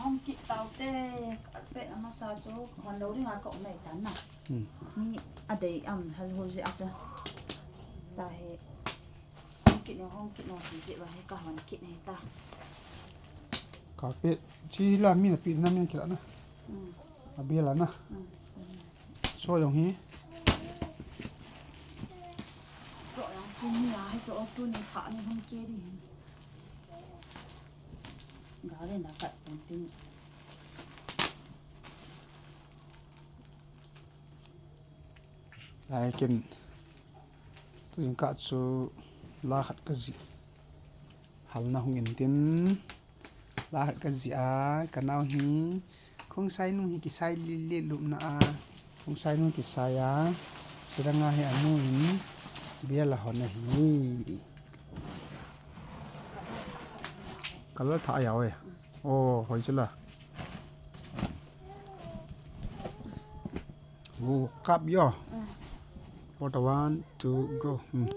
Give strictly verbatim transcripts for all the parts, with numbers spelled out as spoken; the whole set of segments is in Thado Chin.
Hong kit tau te, carpet amasa chu hon lo ding a ka um mai tan na. Hmm. Mi a dei am hal ho ji a cha. Ta he. Hong kit no, hong kit no ti ji ba he ka hon kit ne ta. Carpet chi la mi na pi na mi kila na. Hmm. A bia la na. Hmm. So jong hi. So jong chu ni a he cho tu ni kha ni hong ke di. Gari na kat pun tin. Ai kin. Tu jing ka chu la khat ka ji. Hal na hung in tin. La khat ka ji a, ka nau hi. Khongsai nu hi kisai li li lup na a. Khongsai nu kisai a. Siranga hi anu in. Bia la hon a hi. Color tha a yau e. Oh, hoi chula. Oh, kap yo. Photo one, two, go. Hmm.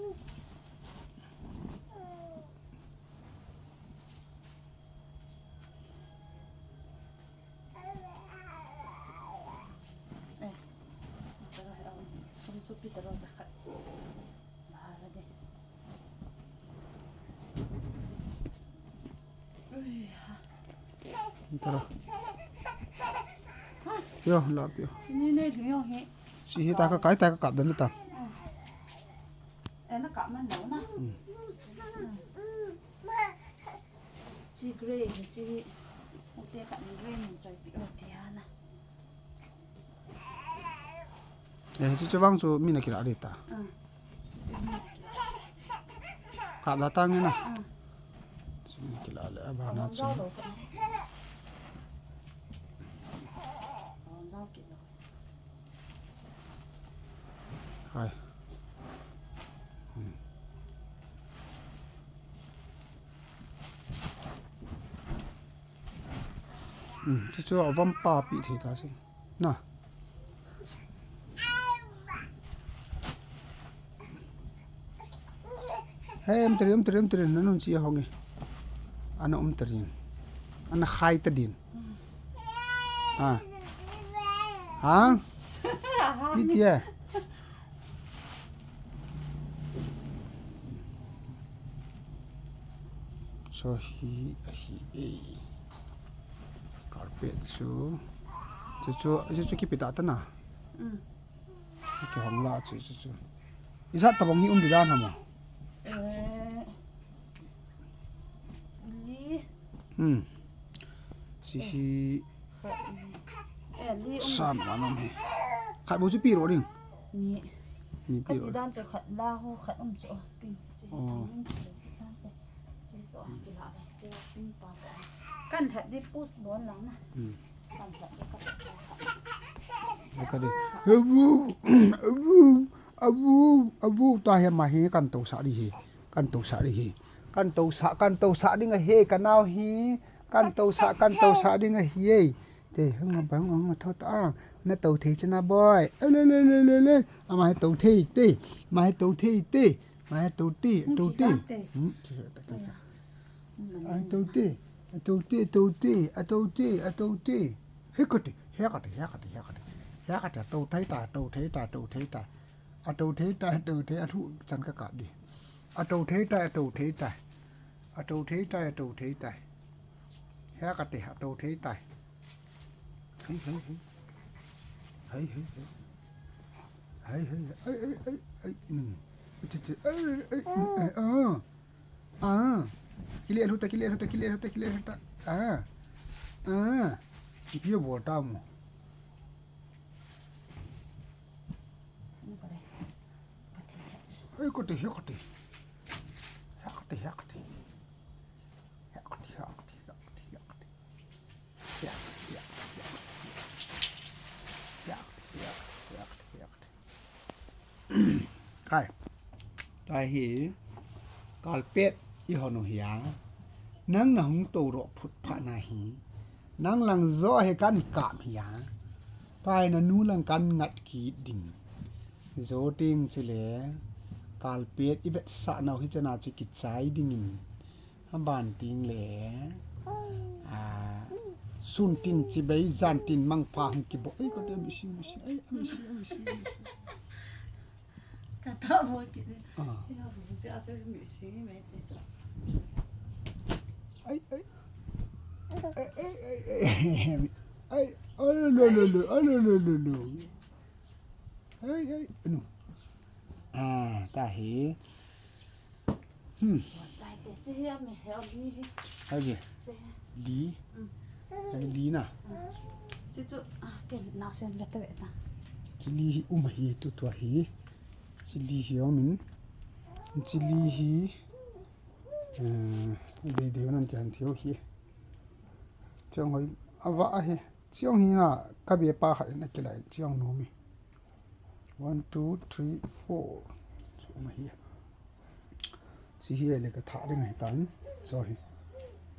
Eh, sum chu pi taro zakhat. Bahar de. Ui, ha. Tara. Yo, lap yo. Sini ne lu yo he. Si he ta ka kai ta ka kap dan ta. Eh, na kap man lo na. Hmm. Chi gray, chi, ute khat in gray min choi pi o ti a na. Eh, chi chu vang chu mi na kila ri ta. Ah. Kap la ta nge na. Ah. Chi mi na kila le, a ba na chu. Lo, lo, lo. Lo, lo, kit lo. Hai. Hmm. Hmm, chu chu a vam pa pi thei ta sin. Na. Hey, um trin, um trin, um trin, na nun chi a hong e. Ana um trin. Ana khai ta din. Ha? Ha? Pi tia. So hi, hi, eh. Carpet chu. Chu, chu, chu, chu kipi ta ta na. Mm. Kihong la chu, chu, chu. Ijat tabang hi um di dan ham a? Eh, li. Hmm. Si hi. Khat. Eh, li um. San ma nom he. Khat bu chu pi ro ding. Ni. Ni pi ro. Khat di dan chu khat la ho khat um chu. Pi chu. Oh. Kan lhat di post bol lang na. Hmm. Kan lhat di ka. Ka di. Avu, avu, avu, avu, ta he ma he kan to sa di he. Kan to sa di he. Kan to sa, kan to sa ding a he, ka nau he. Kan to sa, kan to sa ding a he. Te, hung a ba, hung a, hung a, tho ta. Na to thei chana boy. E le, le, le, le, le. Ama he to thei te. Ma he to thei te. Ma he to te, to te. Hmm, ki he ta ki. A to te, a to te, to te, a to te, a to te. He ka te, he ka te, he ka te, he ka te. He ka te, to thei ta, to thei ta, to thei ta. A to thei ta, a to thei, a thu chan ka kap di. A to thei ta, a to thei ta. A to thei ta, a to thei ta. He ka te, a to thei ta. Hei, hei, hei. Hei, hei, hei. Hei, hei, hei. Ai, ai, ai, ai. Hmm. Chi, chi. Ai, ai, ai, ai, ah. Ah. Kile lhuta, kile lhuta, kile lhuta, kile lhuta. Ah. Ah. Ipi bol ta mo. Hei, kati, hei, kati. Hei, kati, hei, kati. Hei, kati, hei, kati, hei, kati, hei, kati. Hei, kati, hei, kati, hei, kati. Hei, kati, hei, kati, hei, kati. Kai. Kai hi, carpet i hon u hi a. Nang na hung to ro phut pha na hi. Nang lang jo hi kan kap hi a. Pai na nu lang kan ngat kit ding. Jo ting chile, carpet i vetsah nau hi chana chi kichai dingin. A ban ting le, a, Sun tin chibai, jan tin mangpha hung kibo. Ei, ka te mi si, mi si. Ei, mi si, mi si, mi si. Ka ta bo ki ni. Ah. Ei, ha, bo si a se mi si mi te cha. Ei, ei. Ei, ei, ei, ei. Ei, oh, no, no, no, no. Oh, no, no, no, no. Ei, ei, no. Ah, ta hi. Hmm. Chai te, chi hi a mi he o li hi. Hai je. Chi hi. Li. Hmm. Hai li na. Hmm. Chi chu, ah, ken nao sen ve ta ve ta. Chi li hi um hi tu tu hi. Chi li hi um in. Chi li hi. Eh, dei dei nan kihan thiu hi. Chiang hoi, ava a hi. Chiang hi na, ka be pa khat in a kilai, chiang nu mi. One, two, three, four. Chu ma hi. Chi hi le ka tha ding hi tan. So hi.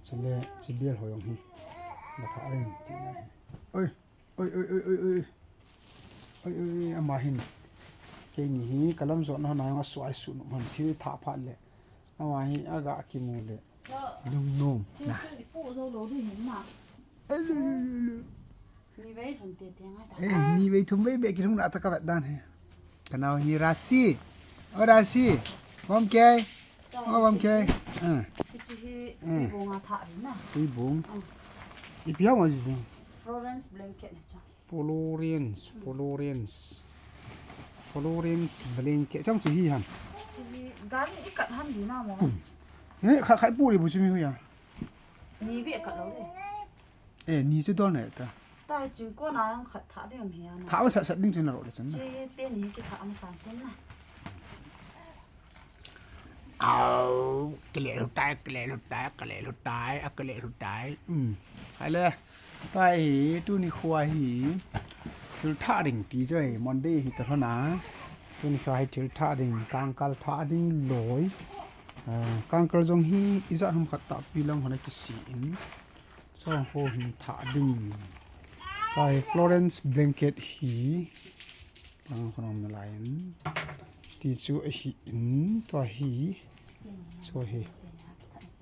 Chi le, chi bel ho jong hi. Ka tha ding ti na hi. Oi, oi, oi, oi, oi, oi. Oi, oi, oi, ama hin. Keini hi, ka lam jot na hon a jong a suai su nu hon thi tha phat le. Ama hi, a ga kimu le. Lungnom. Thil na. Thil i pu zo lo ding hin na. Alo, alo, alo. Ni vei thum te te ngai ta. Eh, ni vei thum vei be kilhung na ta ka vet dan hi. Ka nao hi Rasi. O Rasi. Bom kei. O bom kei. Ah. Hichi hi, ah. Tui bung a tha hi na. Tui bung. Ah. Ipi ham a ji. Florence blanket na cha. Florence, Florence. Florence blanket. Chang chu hi ham. Chu hi gari i kat ham di na mo. Hmm. He, kha, khai pu ri bu chu mi hu ya. Ni be kat lo le. Eh, ni chu dol ne ta. Ta ching ko na yang khat tha ding am hi ya na. Tha ba sat sat ding chu na ro le chan na. Chi te ni ki tha am san ten na. Au, kile lu tai, kile lu tai, kile lu tai, a kile lu tai. Hmm. Hai le. Tai hi, tuni khua hi. Thil tha ding ti chu hi, Monday hi ta hon a. Tuni khua hi thil tha ding, kangkal tha ding loi. Ah, kangkal jong hi, ijat hom khat ta pi lang hon a kisi in. Chong ho hin tha ding. Tai Florence blanket hi. Tang khonung na lai in. Ti chu ahi in, tua hi. Chu hi.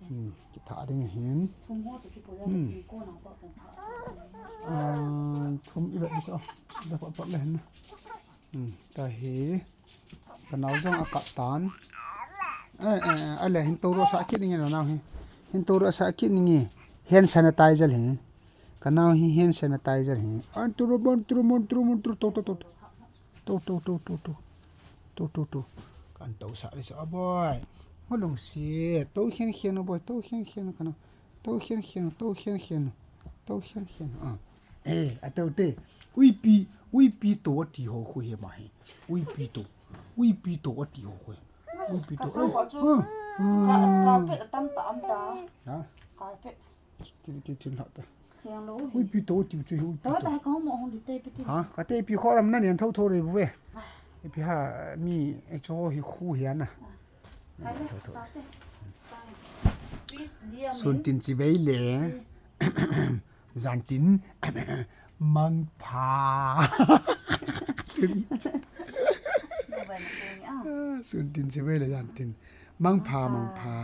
Hmm, ki tha ding hin. Hmm. Ah, thum i vet di chu. Da pat pat le hin. Hmm, ta hi. Ka nao jong a kap tan. Eh, eh, eh, ale hin to ro sa kit ninge na nao hi. Hin to ro sa kit ninge. Hand sanitizer hi. Ka nao hi hand sanitizer hi. An turu bon turu mon turu mon turu to to to. To to to to to. To to to. Kan to sa ri sa boy. Mo lung si. To khen khen boy. To khen khen ka nao. To khen khen, to khen khen, to khen khen. Ah. Eh, a to te. Uipi, uipi to ti ho khu he ma he. Uipi to. Uipi to ti ho khu. Uipi to. Ka sang ko chu. Ah, ah. Ka, carpet atam ta am ta. Ha? Carpet. Ti, ti, tin ha ta. Siang lo hi. Uipi to ti chu uipi to. Ta ta ka mo hong di te pi ti. Ha? Ka te pi kho ram na nian tho tho re bu ve. Ah. Ipi ha mi e cho hi khu hi ana. Ah. Sun tin chibai le. Jan tin mangpha. Sun tin chibai le jan tin mangpha, mangpha.